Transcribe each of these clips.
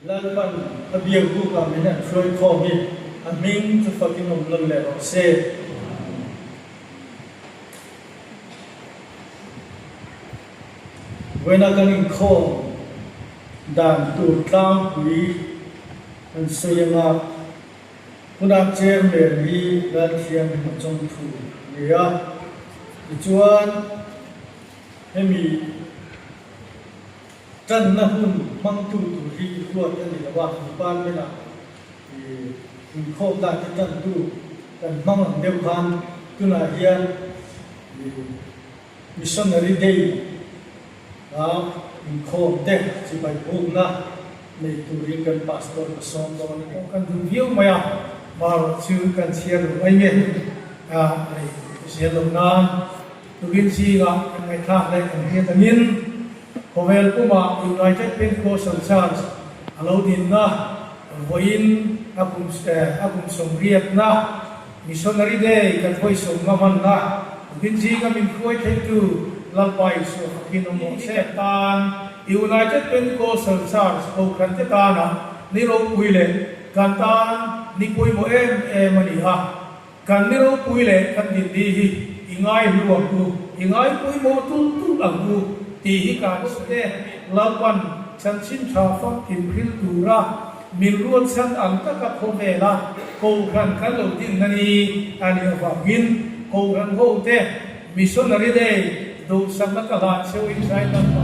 Lalpan a biak bukah min han hruai khawm hi a hming chu fakin awm nawn leh rawh se. Vawiina kan inkhawm dan tur tlangpui kan sawi anga hunah chairman hi Lalthianghlim a chawng thu a ni a. Tichuan hemi. Tanna hun hmangtu tur hi ruat a ni lo a, department-ah inkhawm dan te tantu kan hmang ang deuh khan tunah hian Missionary Day a inkhawm te chibai bukna nei turin kan Pastor ka sawm dawn a ni. Kan duh viau mai a, marawh chu kan chhiar lo mai nge a rei zel lo nan. Tukin zingah kan ngaihthlak leh kan hriat angin khawvel pumah United Pentecostal Church a lo dinna vawiin a kum a kum sawmriatna Missionary Day kan hawi sawmna hmanna tukin zinga min hruai theitu Lalpa Isua fakin awm rawh se. Tan United Pentecostal Church Kohhran te tana ni ropui leh kan tan ni pawimawh em em a ni a. Kan ni ropui leh kan dinni hi i ngai hlu ang u, i ngai pawimawh tulh tulh ang u tih hi kan sawi e. Lalpan chanchin tha famkim hril tura min ruat chhan ang taka khawvela Kohhran kan lo dinna ni a nih avangin Kohhran hote Missionary Day duhsakna ka hlan cheu Israel Lalpa.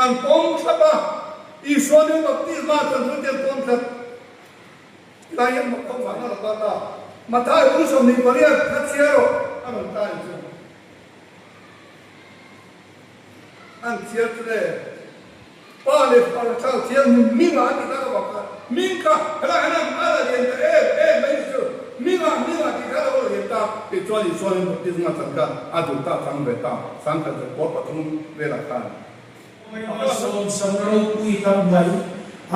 An pawm thlap a, Isua nen baptisma chan chu tel pawm thlap. Tilai hian mak khawp vang a lo kal ta. Mathai bul 28 kha chhiar rawh a rawn ta ni chu. An chhiar chu le. Pa leh Fapa leh Thlarau Thianghlim Minga a ti tak avang khan Ming kha helai hian a la lian ta em em mai ni chu. Minga, Minga tih kha a lo la lian ta. Tichuan Isuanin baptisma chan kha a duh ta chang ve ta, 1903 velah khan. Malsawm sam ropui tak mai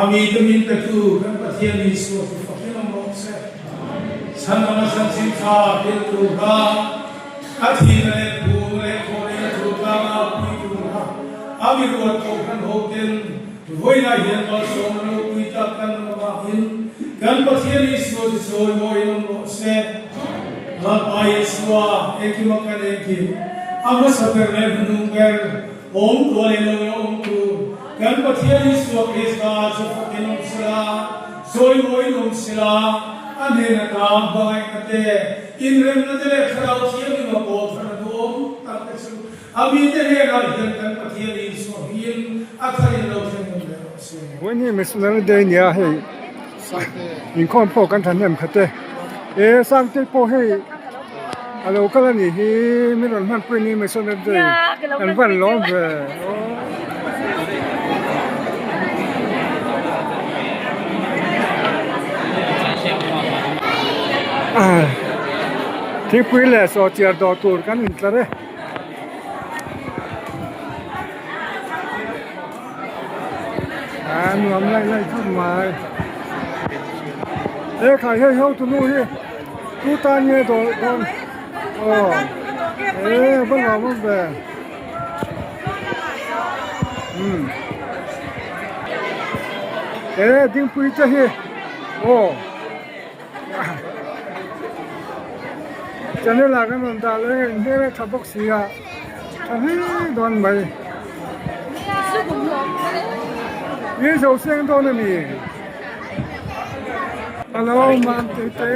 a mite min petu kan Pathian Isua chu fakin awm rawh se. Chhan anga chanchin tha tel tur kha a thihna leh phum leh thawhlehna thu tlanga pui tur kha a mi ruat kohhran ho ten vawiinah hian malsawm ropui tak kan awm avangin kan Pathian Isua chu chawi mawiin awm rawh se. Lalpa Isua engkim a kan engkim a hmasa ber leh hnuhnung ber awm tuah leh lo la awm tur kan Pathian Isua Krista chu fakin awm sela, chawi mawiin awm sela, a hnena tang hmangaihna te, inremna te leh Thlarau Thianghlim a pawl thar a duhawm tak te chu a mite hnenah hian kan Pathian Isua hmingin a tharin lo thleng awm leh rawh se. Vawiin hi Missionary Day nia hei inkhawm pawh kan thahnem khat e. E Sangte pawh hei a lo kal a nih hi min rawn hmanpui ni Missionary Day kan van lawm ve aw. Thingpui leh sawhchiar dawh tur kan intlar e. A nuam laih laih khawp mai. E khai hei ho tunu hi tu tan nge dawh dawn aw e va nuam awm ve umm e dingpui te hi aw. Channel ah kan rawn dah leh in hmel a tha bawk si a tha hle dawn mai i zo seng dawn a ni hello mam te te.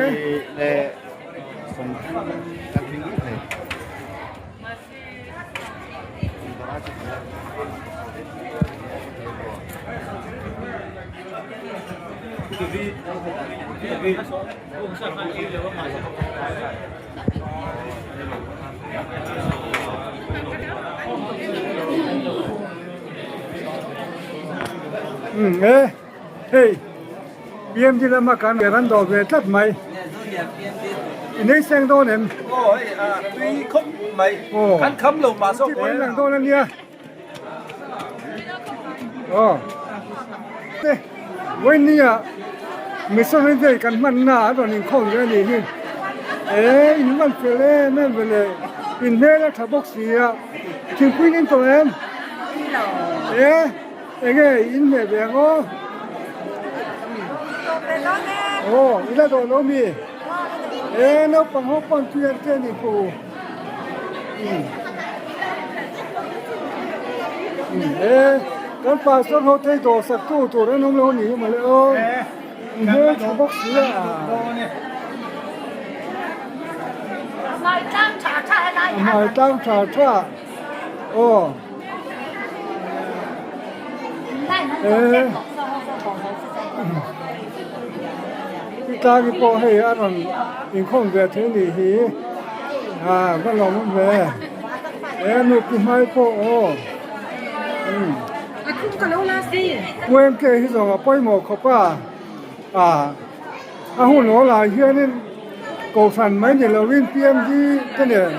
Umm e hei PMD lama kan ran dawh ve tlat mai i nei seng dawn em aw hei a tui khawp mai kan kham lo mah zawk e lang dawn ania Aw te vawinia missionary day kan hmanna a rawn inkhawm ve a nih hi e in hman fel em em ve le in hmel a tha bawk si a thingpui in tawh em e enge in hmeh ve ang aw aw i la dawh lo mi e naupang ho pawn tui an te a ni pu. Kan pastor ho te dawr sak tu tur an awm lo a ni hi mawle aw hmel tha bawk si a hmai tlang tha tha aw e tlai pawh hei a rawn inkhawm ve thei a nih hi. À va lawm awm ve e nu pi hmai pawh aw umm UMK hi zawng a pawimawh khawp a à a hun awl ah hianin kohhran mai ni lovin PMD te nen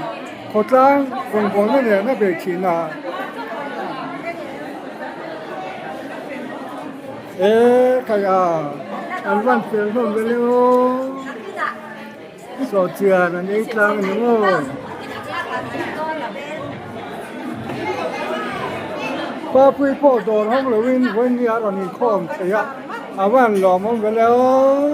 khawtlang rawngbawlna nen a bei thin a e khai a an van fel hlawm ve le aw. Sawhchian an ei tlang a ni maw? Papui pawh dawr hawng loin vawiin a rawn inkhawm thei a, a van lawmawm ve le aw.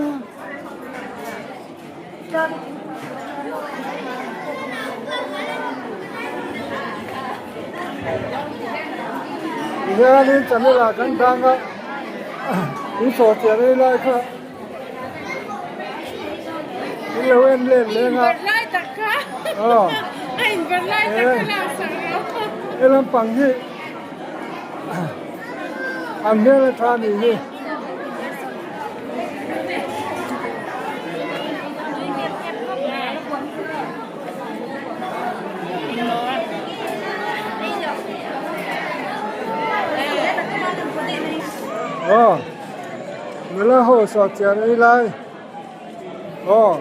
Tihianin channel ah kan dang a, in sawhchian ei lai kha. In lo en len leng a. Aw. He lampang hi. An hmel a tha nih hi. Aw nula ho sawhchiar ei lai aw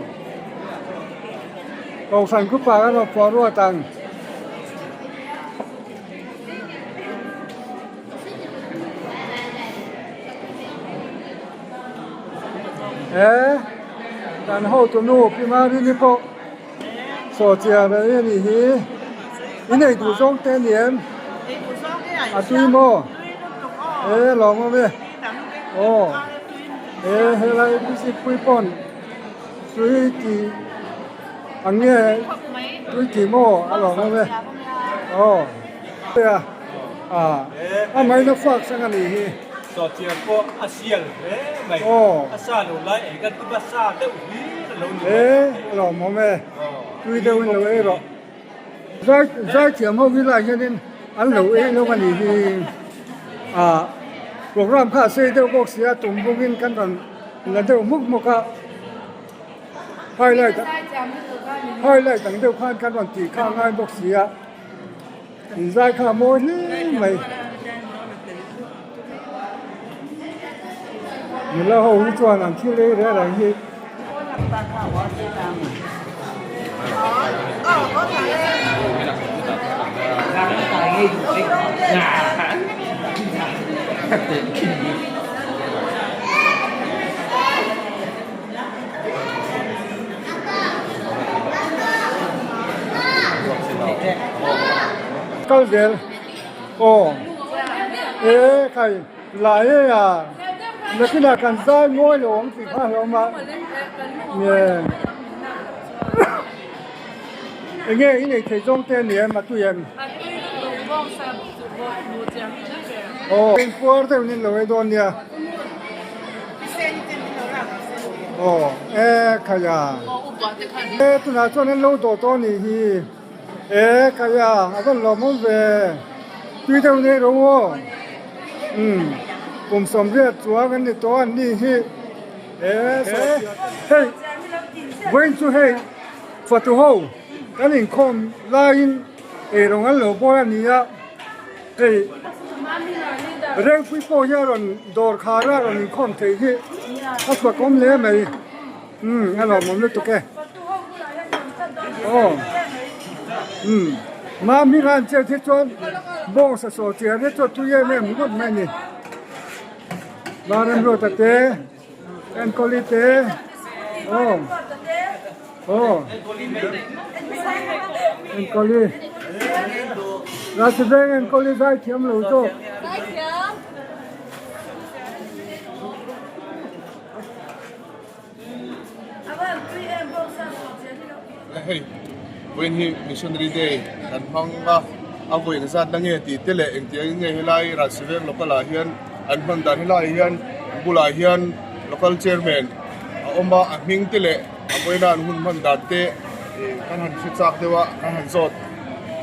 kohhran khupa ka rawn pawh ruat ang. He kan hotu nu Pi Marini pawh sawhchiar a ni anih hi i nei duh zawng te a ni em? A tui maw? E lawm awm e aw e helai visit pui pawn tui tih ang nge tui tih maw a lawm awm e aw. A a maina fak sang a nih hi. Sawhchiar pawh a sial hle mai. A sa lo lai ei kan tum a sa deuh hlir a lo ni mai. E a lawmawm e. Tui deuhin lo ei rawh. Zai zaithiam ho hi lai hianin an lo ei lo a nih hi. A program kha a sei deuh bawk sia tum bawkin kan rawn la deuh hmuk hmuk a. Highlight highlight ang deuh khan kan rawn tih kha a ngai bawk sia. Inzai kha a mawi hle mai. Nula ho hi chuan an thil ei reng reng hi. Kal zel aw e khai lai e a nakinah kan zai mawi lo awm tih kha a hlawm a nge enge i nei thei zawng te a ni em a tui em aw puar deuh in lo ei dawn nia. Aw e khaia e tunah chuan an lo dawh tawh a nih hi e khaia a van lawmawm ve tui deuh nei ro aw umm kum 80 chuang an ni tawh a an nih hi e hei vawiin chu hei fatu ho kan inkhawm laiin eirawng an lo bawl a ni a. Hei Rengpui pawh hi a rawn dawr khar a rawn inkhawm thei hi a chhuakawm hle mai umm a lawmawm lutuk e aw umm mami khan chet hi chuan bawngsa saw chiar hi chuan tui em em ngawt mai a ni Vanramruata te Enkawli te aw aw Enkawli Rajveng Enkawli zai thiam lo zawk. Hei vawiin hi Missionary Day kan hmang a, a vawi engzat na nge tih te leh engtiang nge helai Rajsiveng local ah hian an hman dan helai ah hian bulah hian local chairman a awm a, a hming te leh a vawiina an hun hman dan te ih kan han hre chak deuh a, kan han zawt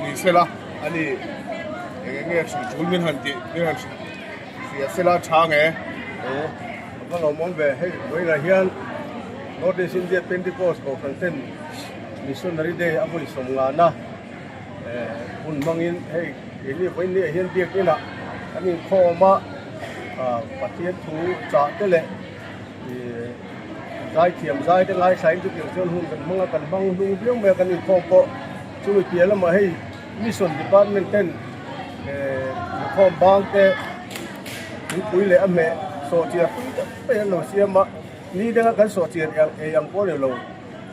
ni sela a ni eng eng nge hrilh tul min han tih min han hrilh hria sela tha nge. Aw a va lawmawm ve hei vawiinah hian North East India Pentecost Kohhran ten Missionary Day a vawi 50na hun hmangin hei keini vawiin ni ah hian biakin ah an inkhawm a Pathian thu chah te leh ih zaithiam zai te ngaithlain chutiang chuan hun kan hmang a kan hmang hnung viau mai a kan inkhawm pawh chumi piah lamah hei Mission Department ten inkhawm bang te thingpui leh a hmeh sawhchiar pui deuh mai an lo siam a ni denga kan sawhchiar ei ang pawh a ni lo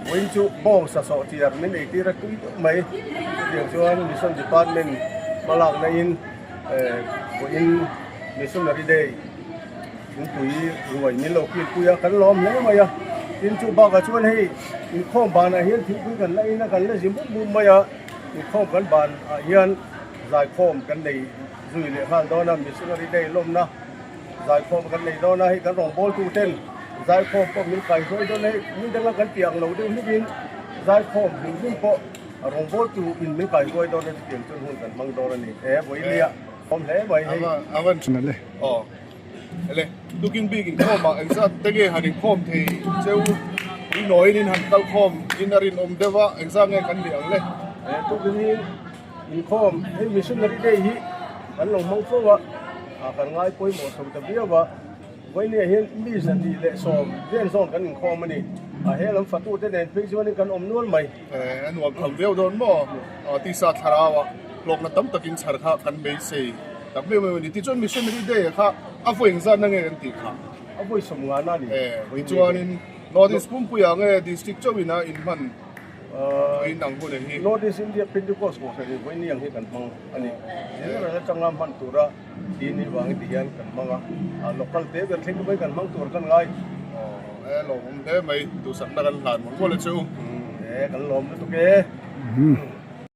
vawiin chu bawngsa sawhchiar min ei tir a tui deuh mai chutiang chuan Mission Department hmalakna in vawiin Missionary Day thingpui ruai min lo kil pui a kan lawm hle mai a tin chu bakah chuan hei inkhawm banah hian thingpui kan la in a kan la zi mup mup mai a inkhawm kan banah hian zaikhawm kan nei zui leh nghal dawn a Missionary Day lawmna zaikhawm kan nei dawn a hei kan rawngbawltu ten zaikhawm pawh min kai hruai dawn a hei ni danga kan tih ang lo deuh hlukin zaikhawm hlim hlim pawh rawngbawltu in min kai hruai dawn a chutiang chuan hun kan hmang dawn a ni e vawiin nia awm hle mai hei. A van thin ale. Aw. Ele, tukin bik inkhawmah engzat te nge han inkhawm thei cheu i nawiin in han kal khawm in a rinawm deuh a, engzat nge kan nih ang le? Tukin hi inkhawm hei missionary day hi kan lo hmang fo a, kan ngai pawimawh chho ta viau a. Vawinia hian mi 210 vel zawn kan inkhawm a ni. A he lam fatute nen phei chuanin kan awm nual mai. A nuam tham viau dawn maw? Tisa thlarau a hlawkna tam takin chhar kha kan beisei tak viau mai a ni. Tichuan Missionary Day kha a vawi engzatna nge kan tih kha? A vawi sawmngana a ni. Tichuanin North East Pumpuia nge District chauhin a inhman? Vawiin ang hun hi. North East India Pentecost Kohhran in vawiin ang hi kan hmang a ni. General atanga hman tura tih ni vangin ti hian kan hmang a, local te ber thleng mai kan hmang tur kan ngai. Aw e lawmawm hle mai, duhsakna kan hlan mawlh mawlh e chu. E kan lawm lutuk e.